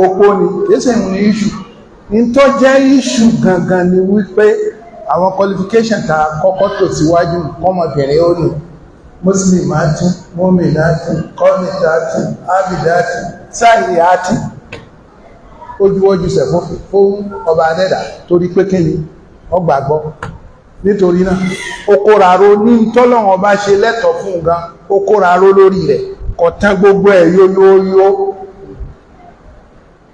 Opó ni, kìí ṣe ìhun ní issue. Ní tó jẹ́ issue gangan ni wípé àwọn qualification ta kọ́kọ́ tò síwájú kọ́mọbìnrin ó ní muslimatun, mu'minatun, qanitatun, abidatun, sayihatun, ojúwọ́jú sẹ̀ fún ọba adẹ́dà, torí pé kí ni ó gbàgbọ́. Nítorí náà, ó kóra ró ní tọ́lọ́wọ́n ọba ṣe lẹ́tọ̀ọ́ fún gan, ó kóra ró lórí rẹ̀, kò tán gbogbo ẹ̀ yóyóyó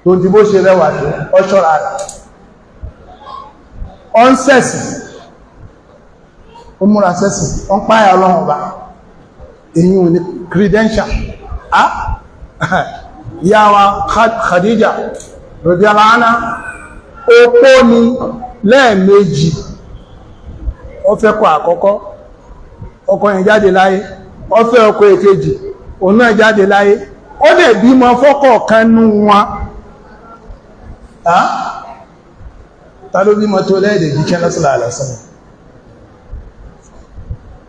tó ti bó ṣe rẹwà tó, ọ ṣọ́ra rẹ̀, ọ ń sẹ̀sìn, ó múra sẹ́sìn, ó ń páyà Ọlọ́run ọba. Èyí ò ní credential. Ah, ìyá wa Khadija radiyallahu anha, opó ni lẹ́ẹ̀mejì. Ó fẹ́ kọ àkọ́kọ́, ọkọ yẹn jáde láyé. Ó fẹ́ ọkọ èkejì, òun náà jáde láyé. Ó lè bímọ fọ́kọ̀ kan nú wọn. Ta ló bímọ tó lẹ́ẹ̀dẹ̀ jíṣẹ́ sallallahu alaihi wasallam?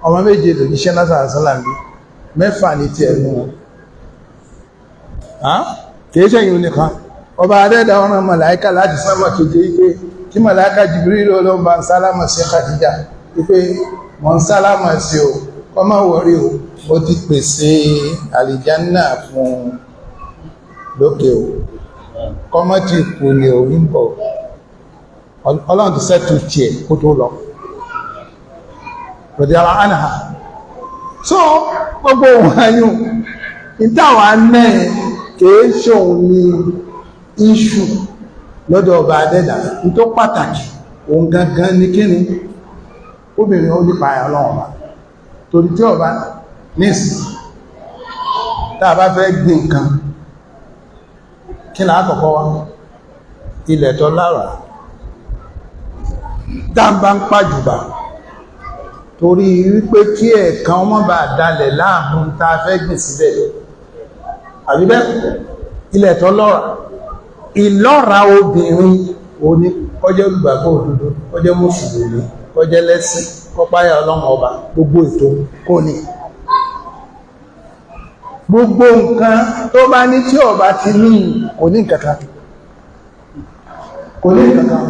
Ọmọ méje lò jíṣẹ́ sallallahu alaihi wasallam bí, mẹ́fà ní ti ẹ̀nu wọn. Kìí ṣẹ̀yìn nìkan. Ọba adẹ́dà ọ̀ràn màláíkà láti sánmà keje wípé kí màláíkà Jibril ló bá ń sálámà sí Khadija, wípé mọ̀ ń sálámà sí o, kó má worry o, mo ti pèsè àlìjánà fún lókè o, kọ́mọ́ ti kù ní orí ń bọ̀. Ọlọ́run ti sẹ́tù tiẹ̀ kó tó lọ, radiyallahu anha. So gbogbo wọn ìtawà náà kìí ṣòun ní issue lọ́dọ̀ ọba adẹ́dà. Ní tó pàtàkì òun gangan ní kíni obìnrin ó nípa ẹ̀ Ọlọ́run ọba, torí tí ọba nísìn tá a bá fẹ́ gbìn nǹkan, kí là á kọ́kọ́ wá? Ilẹ̀ tó lára tá a bá ń pàjùbà, torí wípé kí ẹ̀kan ọmọ bá dalẹ̀ láàmú tá a fẹ́ gbìn síbẹ̀, àbí bẹ́ẹ̀? Ilẹ̀ tó lọ́ra, ìlọ́ra obìnrin òní kọjẹ́ olùgbàgbọ́ òdodo, kọjẹ́ mùsùlùmí, kọjẹ́ lẹ́sìn, kọpáyà Ọlọ́run ọba, gbogbo ètò kò ní gbogbo nǹkan tó bá ní tí ọba ti ní, kò ní nǹkankan, kò ní nǹkankan.